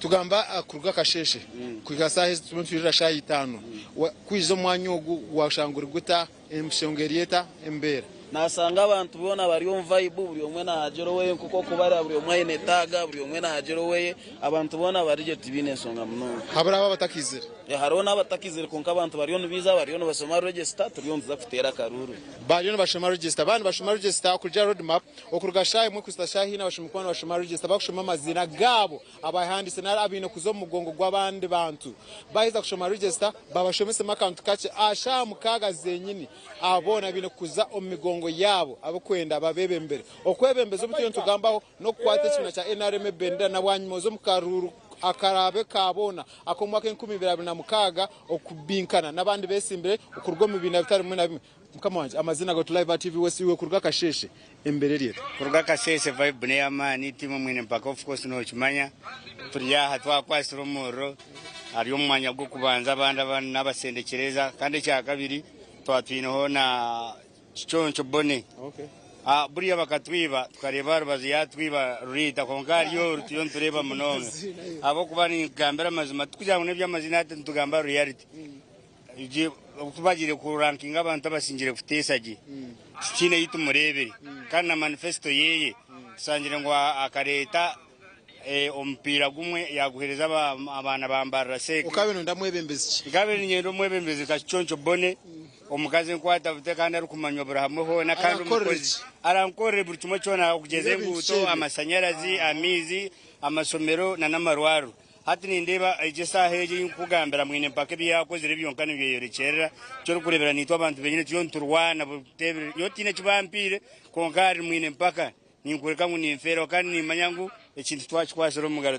Tugamba kuruga akasheeshe kuhika shaaha ezi turimu nitwirira shaaha itaano, kwija omu mwanya ogu waashanga ori guta, enshonga eri eta, embeera? Naashanga abantu boona bari omu vibe, buri omwe naahagira oweye nk'oku orikubareeba buri omwe aine taaga, buri omwe naahagira oweye, abantu boona bari gye tibaine nshonga munonga. Habura abo abatakiizire? Hariho n'abatakiizire kwonka abantu bariyo nibaija bariyo nibashoma register turiyo nituza kuteera akaruuru. Bariyo nibashoma register. Baaba nibashoma register okurugira road map, okuruga shaaha emwe kuhitsya shaaha ina bashemereire kuba nibashoma register barikushoma amaziina gaabo abahandiise nari abaine kuza omu mugongo gw'abandi bantu. Baaheza kushoma register babashomesemu akantu kakye aha shaaha mukaaga zenyini abo boona baine kuza omu migongo yaabo abarikwenda babeebembere. Okwebembeza obu turiyo nitugambaho n'okukwata ekibiina kya nrm ebendera na bwanyima oze omu karuuru akaraabe ka boona ak'omwaka 2026 okubinkana n'abandi beesimbire okuruga omu bibiina bitari bimwe na bimwe. Mukama wangye, amaziina gaitu Live aha TV West iwe kuruga Kasheeshe embera eri eta? Kuruga Kasheeshe vibe n'eyamaani tiimwe mwine mpaka of course nokimanya turi aha twakwatsire omuriro ari omu mwanya gw'okubanza abandi abandi n'abasendekyereza kandi ekyakabiri twaba twineho na Kiconco Bonny buriya bakatwiba tukareeba aha rubaju yatwiba ruriita kwonka ahari oru turiyo nitureeba munonga ahabw'okuba ninkugambira amazima tikugira ngu n'eby'amazina hati nitugamba reality. Ku bagiire kurankinga abantu abasingire kuteesa gye, titukiine ei tumureebire. Kandi na manifesito ye tushangire ngu akareeta omupiira gumwe yaaguheereza abaana ba Mbarara Seeke. Okabaire noyenda mwebembezi ki? Nkabaire niinyenda omwebembezi nka Kiconco Bonny, omukazi enkwata bute kandi arikumanywa buri hamwe hoona kandi omukozi. Arankorere buri kimwe kyona okugyeza enguuto, amashanyarazi, amaizi, amashomero n'amarwariro. Hati nindeeba egyo eshaaha egyo ei ndikukugambira mwine mpaka ebi yaakozire byonka nibyeyorekyerera. Eki orikureebera naitwe abantu benyine turiyo niturwana nyowe tihaine eki bampaire kwonka ahari mwine mpaka ninkworeka ngu ninfeerwa kandi nimmanya ngu ekintu twakikwatsire omu ngaro.